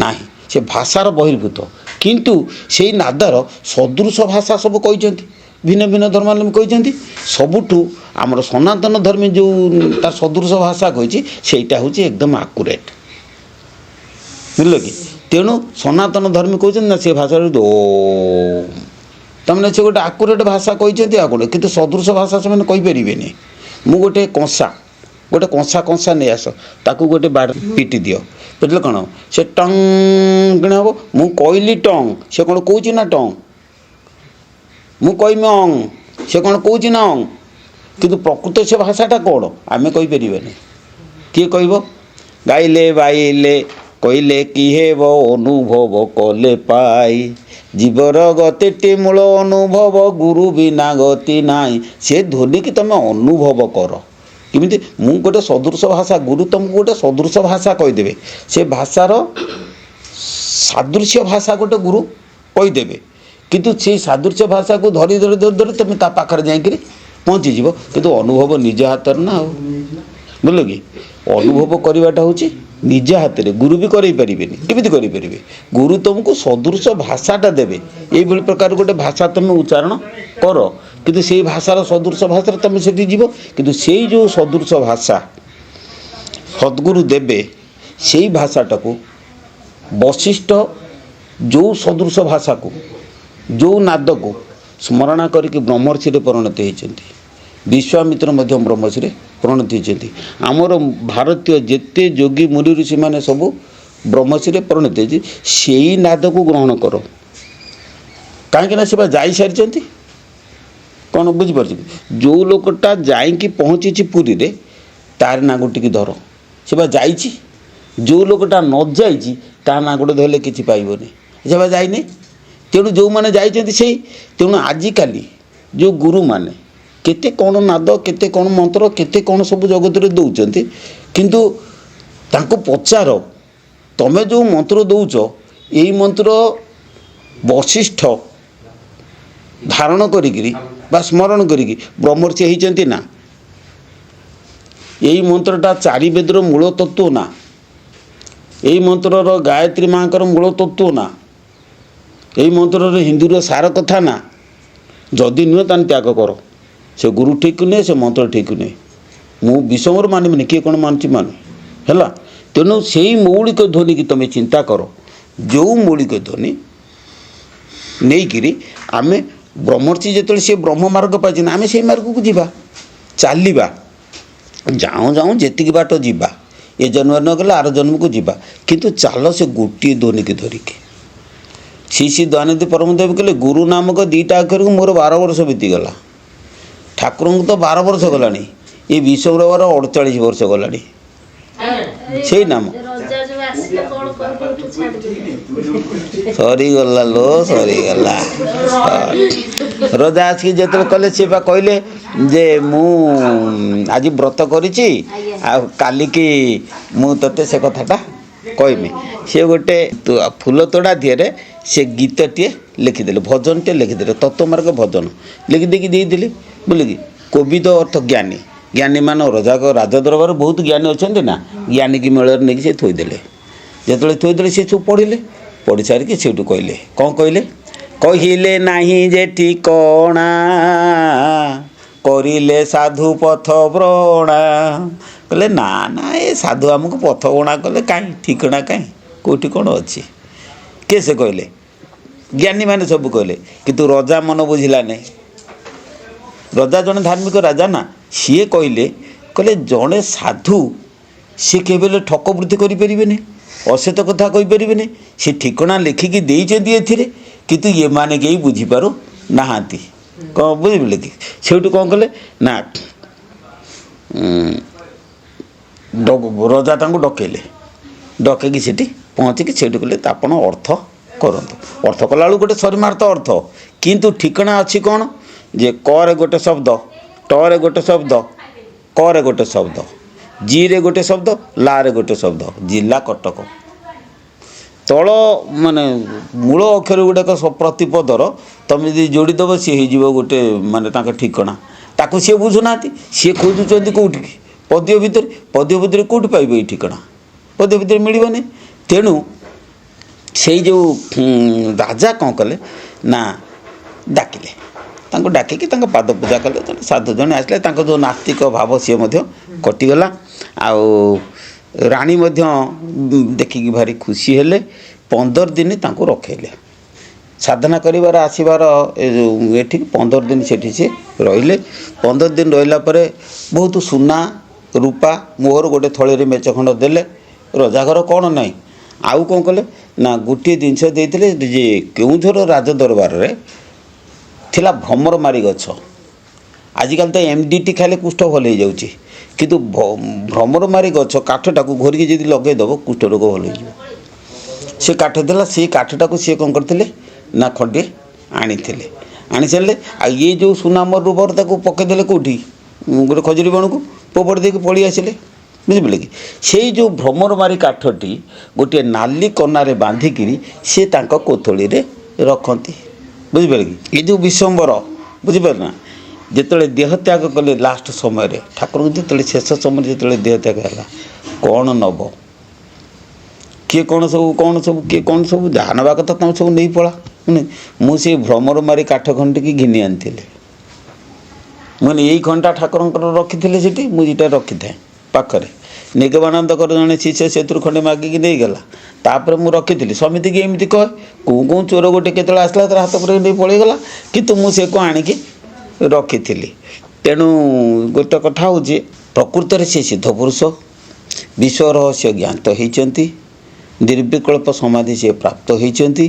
ନାହିଁ। ସେ ଭାଷାର ବହିର୍ଭୂତ, କିନ୍ତୁ ସେଇ ନାଦର ସଦୃଶ ଭାଷା ସବୁ କହିଛନ୍ତି, ଭିନ୍ନ ଭିନ୍ନ ଧର୍ମାବଲମ୍ବୀ କହିଛନ୍ତି। ସବୁଠୁ ଆମର ସନାତନ ଧର୍ମୀ ଯେଉଁ ତାର ସଦୃଶ ଭାଷା କହିଛି, ସେଇଟା ହେଉଛି ଏକଦମ ଆକୁରେଟ୍, ବୁଝିଲ କି? ତେଣୁ ସନାତନ ଧର୍ମୀ କହୁଛନ୍ତି ନା, ସେ ଭାଷାରେ ଓ ତାମାନେ ସେ ଗୋଟେ ଆକୁରେଟ୍ ଭାଷା କହିଛନ୍ତି, ଆଉ କ'ଣ? କିନ୍ତୁ ସଦୃଶ ଭାଷା ସେମାନେ କହିପାରିବେନି। ମୁଁ ଗୋଟେ କଂସା, ଗୋଟେ କଂସା କଂସା ନେଇ ଆସ, ତାକୁ ଗୋଟେ ବାଡ଼ ପିଟି ଦିଅ। ପିଟିଲେ କ'ଣ ସେ ଟଙ୍ଗ କିଣା ହେବ? ମୁଁ କହିଲି ଟଙ୍ଗ, ସେ କ'ଣ କହୁଛି ନା ଟଙ୍ଗ? ମୁଁ କହିବି ଅଂ, ସେ କ'ଣ କହୁଛି ନା ଅଂ? କିନ୍ତୁ ପ୍ରକୃତ ସେ ଭାଷାଟା କ'ଣ, ଆମେ କହିପାରିବାନି। କିଏ କହିବ? ଗାଇଲେ ବାଇଲେ କହିଲେ କି ହେବ, ଅନୁଭବ କଲେ ପାଇ। ଜୀବର ଗତିଟି ମୂଳ ଅନୁଭବ, ଗୁରୁ ବିନା ଗତି ନାହିଁ। ସେ ଧ୍ୱନିକି ତମେ ଅନୁଭବ କର କେମିତି? ମୁଁ ଗୋଟେ ସଦୃଶ ଭାଷା, ଗୁରୁ ତୁମକୁ ଗୋଟେ ସଦୃଶ ଭାଷା କହିଦେବେ। ସେ ଭାଷାର ସାଦୃଶ୍ୟ ଭାଷା ଗୋଟେ ଗୁରୁ କହିଦେବେ, କିନ୍ତୁ ସେଇ ସାଦୃଶ୍ୟ ଭାଷାକୁ ଧରି ଧରି ଧରି ଧରି ତୁମେ ତା ପାଖରେ ଯାଇକିରି ପହଞ୍ଚିଯିବ। କିନ୍ତୁ ଅନୁଭବ ନିଜ ହାତରେ ନା ଆଉ, ବୁଝିଲ କି? ଅନୁଭବ କରିବାଟା ହେଉଛି ନିଜ ହାତରେ, ଗୁରୁ ବି କରେଇ ପାରିବେନି। କେମିତି କରିପାରିବେ? ଗୁରୁ ତୁମକୁ ସଦୃଶ ଭାଷାଟା ଦେବେ, ଏଇଭଳି ପ୍ରକାର ଗୋଟେ ଭାଷା ତୁମେ ଉଚ୍ଚାରଣ କର, କିନ୍ତୁ ସେଇ ଭାଷାର ସଦୃଶ ଭାଷାରେ ତୁମେ ସେଠି ଯିବ। କିନ୍ତୁ ସେଇ ଯେଉଁ ସଦୃଶ ଭାଷା ସଦ୍ଗୁରୁ ଦେବେ, ସେଇ ଭାଷାଟାକୁ ବଶିଷ୍ଠ ଯେଉଁ ସଦୃଶ ଭାଷାକୁ, ଯେଉଁ ନାଦକୁ ସ୍ମରଣା କରିକି ବ୍ରହ୍ମର୍ଷିରେ ପରିଣତ ହେଇଛନ୍ତି, ବିଶ୍ୱାମିତ୍ର ମଧ୍ୟ ବ୍ରହ୍ମର୍ଷିରେ ପରିଣତ ହେଇଛନ୍ତି, ଆମର ଭାରତୀୟ ଯେତେ ଯୋଗୀ ମୁନି ଋଷିମାନେ ସବୁ ବ୍ରହ୍ମର୍ଷିରେ ପରିଣତ ହେଇଛି, ସେଇ ନାଦକୁ ଗ୍ରହଣ କର। କାହିଁକିନା ସେ ବା ଯାଇସାରିଛନ୍ତି। କ'ଣ ବୁଝିପାରୁଛନ୍ତି? ଯେଉଁ ଲୋକଟା ଯାଇକି ପହଞ୍ଚିଛି ପୁରୀରେ, ତାର ନାଁ ଟିକେ ଧର, ସେ ବା ଯାଇଛି। ଯେଉଁ ଲୋକଟା ନ ଯାଇଛି, ତା ନାଁ ଗୋଟେ ଧରିଲେ କିଛି ପାଇବନି, ସେ ବା ଯାଇନି। ତେଣୁ ଯେଉଁମାନେ ଯାଇଛନ୍ତି ସେଇ, ତେଣୁ ଆଜିକାଲି ଯେଉଁ ଗୁରୁମାନେ କେତେ କ'ଣ ନାଦ, କେତେ କ'ଣ ମନ୍ତ୍ର, କେତେ କ'ଣ ସବୁ ଜଗତରେ ଦେଉଛନ୍ତି, କିନ୍ତୁ ତାଙ୍କୁ ପଚାର, ତମେ ଯେଉଁ ମନ୍ତ୍ର ଦେଉଛ, ଏଇ ମନ୍ତ୍ର ବଶିଷ୍ଠ ଧାରଣ କରିକିରି ବା ସ୍ମରଣ କରିକି ବ୍ରହ୍ମର୍ଷି ହେଇଛନ୍ତି ନା? ଏଇ ମନ୍ତ୍ରଟା ଚାରି ବେଦର ମୂଳ ତତ୍ତ୍ୱ ନା? ଏଇ ମନ୍ତ୍ରର ଗାୟତ୍ରୀ ମାଙ୍କର ମୂଳ ତତ୍ତ୍ୱ ନା? ଏଇ ମନ୍ତ୍ରର ହିନ୍ଦୁର ସାର କଥା ନା? ଯଦି ନୁହେଁ, ତାହେଲେ ତ୍ୟାଗ କର। ସେ ଗୁରୁ ଠିକ୍ ନୁହେଁ, ସେ ମନ୍ତ୍ର ଠିକ୍ ନୁହେଁ। ମୁଁ ବିଷମର ମାନିବିନି, କିଏ କ'ଣ ମାନୁଛି ମାନୁ, ହେଲା? ତେଣୁ ସେଇ ମୌଳିକ ଧ୍ୱନିକି ତୁମେ ଚିନ୍ତା କର, ଯେଉଁ ମୌଳିକ ଧ୍ୱନି ନେଇକିରି ଆମେ ବ୍ରହ୍ମର୍ଷି ଯେତେବେଳେ ସେ ବ୍ରହ୍ମ ମାର୍ଗ ପାଇଛନ୍ତି, ଆମେ ସେଇ ମାର୍ଗକୁ ଯିବା, ଚାଲିବା। ଯାଉଁ ଯାଉଁ ଯେତିକି ବାଟ ଯିବା, ଏ ଜନ୍ମରେ ନ ଗଲେ ଆର ଜନ୍ମକୁ ଯିବା, କିନ୍ତୁ ଚାଲ ସେ ଗୋଟିଏ ଧ୍ୱନିକି ଧରିକି। ଶ୍ରୀ ଶ୍ରୀ ଦୟାନିଧି ପରମଦେବ କହିଲେ ଗୁରୁ ନାମକ ଦୁଇଟା ଅକ୍ଷରକୁ ମୋର 12 ବର୍ଷ ବିତିଗଲା। ଠାକୁରଙ୍କୁ ତ 12 ବର୍ଷ ଗଲାଣି, ଏ ବିଶ୍ୱମ୍ବର 48 ବର୍ଷ ଗଲାଣି। ସେଇ ନାମ ରଜା ଯୋଉ ଆସିଲେ କଣ କହିକି ଛାଡ଼ିଦେଲେ? ସରିଗଲା ଲୋ, ସରିଗଲା। ରଜା ଆସିକି ଯେତେବେଳେ କଲେ, ସିଏ ବା କହିଲେ ଯେ ମୁଁ ଆଜି ବ୍ରତ କରିଛି ଆଉ କାଲିକି ମୁଁ ତୋତେ ସେ କଥାଟା କହିବି। ସିଏ ଗୋଟେ ଫୁଲ ତୋଡ଼ା ଦିହରେ ସେ ଗୀତଟିଏ ଲେଖିଦେଲେ, ଭଜନଟିଏ ଲେଖିଦେଲେ, ତତ୍ତ୍ୱମାର୍ଗ ଭଜନ ଲେଖିଦେଇକି ଦେଇଦେଲେ। ବୁଝିଲେ କି? କୋବିଦ ଅର୍ଥ ଜ୍ଞାନୀ, ଜ୍ଞାନୀମାନ ରଜାକ ରାଜ ଦରବାରରେ ବହୁତ ଜ୍ଞାନୀ ଅଛନ୍ତି ନା, ଜ୍ଞାନୀକି ମେଳରେ ନେଇକି ସେ ଥୋଇଦେଲେ। ଯେତେବେଳେ ଥୋଇଦେଲେ, ସେ ସବୁ ପଢ଼ିଲେ। ପଢ଼ି ସାରିକି ସେଇଠୁ କହିଲେ, କ'ଣ କହିଲେ? କହିଲେ ନାହିଁ ଯେ ଠିକଣା, କରିଲେ ସାଧୁ ପଥ ବ୍ରଣା। କହିଲେ ନା ନା, ଏ ସାଧୁ ଆମକୁ ପଥ ବଣା କଲେ, କାହିଁ ଠିକଣା, କାହିଁ କେଉଁଠି କ'ଣ ଅଛି? କିଏ ସେ କହିଲେ? ଜ୍ଞାନୀମାନେ ସବୁ କହିଲେ, କିନ୍ତୁ ରଜା ମନ ବୁଝିଲାନି। ରଜା ଜଣେ ଧାର୍ମିକ ରାଜା ନା, ସିଏ କହିଲେ, କହିଲେ ଜଣେ ସାଧୁ ସିଏ କେବେ ହେଲେ ଠକ ବୃତ୍ତି କରିପାରିବେନି, ଅସତ୍ୟ କଥା କହିପାରିବେନି। ସେ ଠିକଣା ଲେଖିକି ଦେଇଛନ୍ତି ଏଥିରେ, କିନ୍ତୁ ଏମାନେ କେହି ବୁଝିପାରୁ ନାହାନ୍ତି। କ'ଣ ବୁଝିପାରିଲେ କି? ସେଇଠୁ କ'ଣ କଲେ ନା, ରଜା ତାଙ୍କୁ ଡକେଇଲେ। ଡକେଇକି ସେଠି ପହଞ୍ଚିକି ସେଇଠୁ କହିଲେ ଆପଣ ଅର୍ଥ କରନ୍ତୁ। ଅର୍ଥ କଲାବେଳକୁ ଗୋଟେ ସରିମାର୍ଥ ଅର୍ଥ, କିନ୍ତୁ ଠିକଣା ଅଛି କ'ଣ ଯେ କରେ ଗୋଟେ ଶବ୍ଦ, ଟରେ ଗୋଟେ ଶବ୍ଦ, କରେ ଗୋଟେ ଶବ୍ଦ, ଜିରେ ଗୋଟେ ଶବ୍ଦ, ଲାରେ ଗୋଟେ ଶବ୍ଦ, ଜିଲ୍ଲା କଟକ। ତଳ ମାନେ ମୂଳ ଅକ୍ଷର ଗୁଡ଼ାକ ପ୍ରତିପଦର ତୁମେ ଯଦି ଯୋଡ଼ିଦେବ, ସିଏ ହେଇଯିବ ଗୋଟେ ମାନେ ତାଙ୍କ ଠିକଣା। ତାକୁ ସିଏ ବୁଝୁନାହାନ୍ତି। ସିଏ ଖୋଜୁଛନ୍ତି କେଉଁଠିକି? ପଦ୍ୟ ଭିତରେ। ପଦ୍ୟ ଭିତରେ କେଉଁଠି ପାଇବେ ଏଇ ଠିକଣା? ପଦ୍ୟ ଭିତରେ ମିଳିବନି। ତେଣୁ ସେଇ ଯେଉଁ ରାଜା କ'ଣ କଲେ ନା, ଡାକିଲେ ତାଙ୍କୁ। ଡାକିକି ତାଙ୍କ ପାଦ ପୂଜା କଲେ। ଜଣେ ସାଧୁ ଜଣେ ଆସିଲେ, ତାଙ୍କ ଯେଉଁ ନାସ୍ତିକ ଭାବ ସିଏ ମଧ୍ୟ କଟିଗଲା। ଆଉ ରାଣୀ ମଧ୍ୟ ଦେଖିକି ଭାରି ଖୁସି ହେଲେ। 15 ଦିନ ତାଙ୍କୁ ରଖେଇଲେ ସାଧନା କରିବାର ଆସିବାର ଏ ଯେଉଁ ଏଠିକି। 15 ଦିନ ସେଠି ସେ ରହିଲେ। 15 ଦିନ ରହିଲା ପରେ ବହୁତ ସୁନା ରୂପା ମୋହର ଗୋଟେ ଥଳିରେ ମେଞ୍ଚ ଖଣ୍ଡ ଦେଲେ। ରଜାଘର କ'ଣ ନାହିଁ? ଆଉ କ'ଣ କଲେ ନା, ଗୋଟିଏ ଜିନିଷ ଦେଇଥିଲେ ଯେ କେଉଁଝର ରାଜ ଦରବାରରେ ଥିଲା ଭ୍ରମରମାରି ଗଛ। ଆଜିକାଲି ତ MDT ଖାଇଲେ କୁଷ୍ଠ ଭଲ ହେଇଯାଉଛି, କିନ୍ତୁ ଭ୍ରମରମାରି ଗଛ କାଠଟାକୁ ଘୋରିକି ଯଦି ଲଗେଇଦେବ, କୁଷ୍ଠ ରୋଗ ଭଲ ହେଇଯିବ। ସେ କାଠ ଥିଲା। ସେଇ କାଠଟାକୁ ସିଏ କ'ଣ କରିଥିଲେ ନା, ଖଣ୍ଡିଏ ଆଣିଥିଲେ। ଆଣି ସାରିଲେ ଆଉ ଇଏ ଯେଉଁ ସୁନା ମୋର ରୂପର ତାକୁ ପକେଇଦେଲେ କେଉଁଠି? ଗୋଟେ ଖଜୁରୀ ବଣକୁ ଫୋପାଡ଼ି ଦେଇକି ପଳେଇ ଆସିଲେ। ବୁଝିପାରିଲେ କି? ସେଇ ଯେଉଁ ଭ୍ରମରମାରି କାଠଟି ଗୋଟିଏ ନାଲି କନାରେ ବାନ୍ଧିକିରି ସେ ତାଙ୍କ କୋଥଳିରେ ରଖନ୍ତି। ବୁଝିପାରିଲେ କି? ଏ ଯେଉଁ ବିଶ୍ୱମ୍ବର, ବୁଝିପାରିଲେ ନା, ଯେତେବେଳେ ଦେହତ୍ୟାଗ କଲେ ଲାଷ୍ଟ ସମୟରେ, ଠାକୁରଙ୍କୁ ଯେତେବେଳେ ଶେଷ ସମୟରେ ଯେତେବେଳେ ଦେହତ୍ୟାଗ ହେଲା, କ'ଣ ନେବ କିଏ, କ'ଣ ସବୁ, କ'ଣ ସବୁ କିଏ, କ'ଣ ସବୁ ଯାହା ନେବା କଥା ତମେ ସବୁ ନେଇ ପଳା। ମୁଁ ସେଇ ଭ୍ରମର ମାରି କାଠ ଖଣ୍ଡିକି ଘିନି ଆଣିଥିଲି। ମୁଁ ଏଇ ଖଣ୍ଡଟା ଠାକୁରଙ୍କର ରଖିଥିଲେ ସେଠି, ମୁଁ ଯେଟା ରଖିଥାଏ ପାଖରେ। ନିଗମାନନ୍ଦଙ୍କର ଜଣେ ଶିଷ୍ୟ ସେଥିରୁ ଖଣ୍ଡେ ମାଗିକି ନେଇଗଲା। ତାପରେ ମୁଁ ରଖିଥିଲି ସମିତିକି ଏମିତି କହେ। କେଉଁ କେଉଁ ଚୋର ଗୋଟେ କେତେବେଳେ ଆସିଲା, ତାର ହାତ ପୁରେଇ ନେଇ ପଳେଇଗଲା, କିନ୍ତୁ ମୁଁ ସେକୁ ଆଣିକି ରଖିଥିଲି। ତେଣୁ ଗୋଟେ କଥା ହେଉଛି, ପ୍ରକୃତରେ ସେ ସିଦ୍ଧ ପୁରୁଷ, ବିଶ୍ୱ ରହସ୍ୟ ଜ୍ଞାତ ହେଇଛନ୍ତି, ନିର୍ବିକଳ୍ପ ସମାଧି ସେ ପ୍ରାପ୍ତ ହେଇଛନ୍ତି,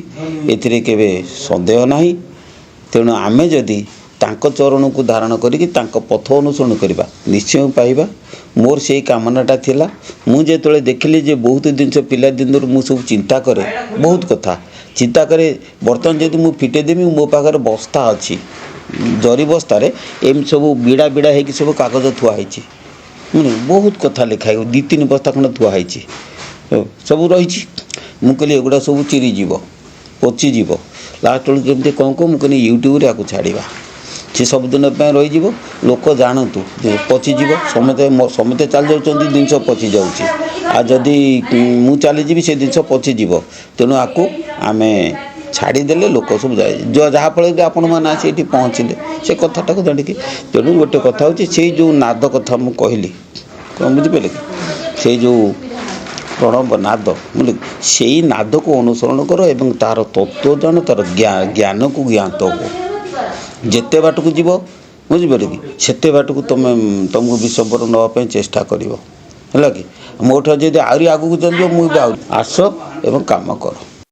ଏଥିରେ କେବେ ସନ୍ଦେହ ନାହିଁ। ତେଣୁ ଆମେ ଯଦି ତାଙ୍କ ଚରଣକୁ ଧାରଣ କରିକି ତାଙ୍କ ପଥ ଅନୁସରଣ କରିବା, ନିଶ୍ଚୟ ପାଇବା। ମୋର ସେଇ କାମନାଟା ଥିଲା। ମୁଁ ଯେତେବେଳେ ଦେଖିଲି ଯେ ବହୁତ ଜିନିଷ ପିଲାଦିନରୁ ମୁଁ ସବୁ ଚିନ୍ତା କରେ, ବହୁତ କଥା ଚିନ୍ତା କରେ। ବର୍ତ୍ତମାନ ଯଦି ମୁଁ ଫିଟେଇ ଦେବି, ମୋ ପାଖରେ ବସ୍ତା ଅଛି, ଜରି ବସ୍ତାରେ ଏମିତି ସବୁ ବିଡ଼ା ବିଡ଼ା ହେଇକି ସବୁ କାଗଜ ଥୁଆ ହେଇଛି। ବହୁତ କଥା ଲେଖା ହେଇ 2-3 ବସ୍ତା ଖଣ୍ଡେ ଥୁଆ ହେଇଛି, ସବୁ ରହିଛି। ମୁଁ କହିଲି ଏଗୁଡ଼ା ସବୁ ଚିରିଯିବ, ପଚିଯିବ, ଲାଷ୍ଟ ବେଳକୁ କେମିତି କ'ଣ କ'ଣ। ମୁଁ କହିଲି ୟୁଟ୍ୟୁବରେ ଆକୁ ଛାଡ଼ିବା, ସେ ସବୁଦିନ ପାଇଁ ରହିଯିବ, ଲୋକ ଜାଣନ୍ତୁ ଯେ ପଚିଯିବ। ସମସ୍ତେ ସମସ୍ତେ ଚାଲି ଯାଉଛନ୍ତି, ଜିନିଷ ପଚି ଯାଉଛି। ଆଉ ଯଦି ମୁଁ ଚାଲିଯିବି, ସେ ଜିନିଷ ପଚିଯିବ। ତେଣୁ ଆକୁ ଆମେ ଛାଡ଼ିଦେଲେ ଲୋକ ସବୁ ଯାଏ, ଯାହାଫଳରେ କି ଆପଣମାନେ ଆସି ଏଠି ପହଞ୍ଚିଲେ ସେ କଥାଟାକୁ ଜାଣିକି। ତେଣୁ ଗୋଟେ କଥା ହେଉଛି, ସେଇ ଯେଉଁ ନାଦ କଥା ମୁଁ କହିଲି, କ'ଣ ବୁଝିପାରିଲେ କି? ସେଇ ଯେଉଁ ପ୍ରଣବ ନାଦ ବୁଝିଲେ, ସେଇ ନାଦକୁ ଅନୁସରଣ କର ଏବଂ ତା'ର ତତ୍ତ୍ୱ ଜାଣ, ତା'ର ଜ୍ଞାନକୁ ଜ୍ଞାତ ହୁଅ। ଯେତେ ବାଟକୁ ଯିବ, ବୁଝିପାରିଲେ କି, ସେତେ ବାଟକୁ ତୁମେ ତୁମକୁ ବିଶ୍ୱମ୍ବର ନେବା ପାଇଁ ଚେଷ୍ଟା କରିବ। ହେଲା କି? ମୋ ଠାରୁ ଯଦି ଆହୁରି ଆଗକୁ ଚାଲିଯିବ, ମୁଁ ବି ଆହୁରି ଆସ ଏବଂ କାମ କର।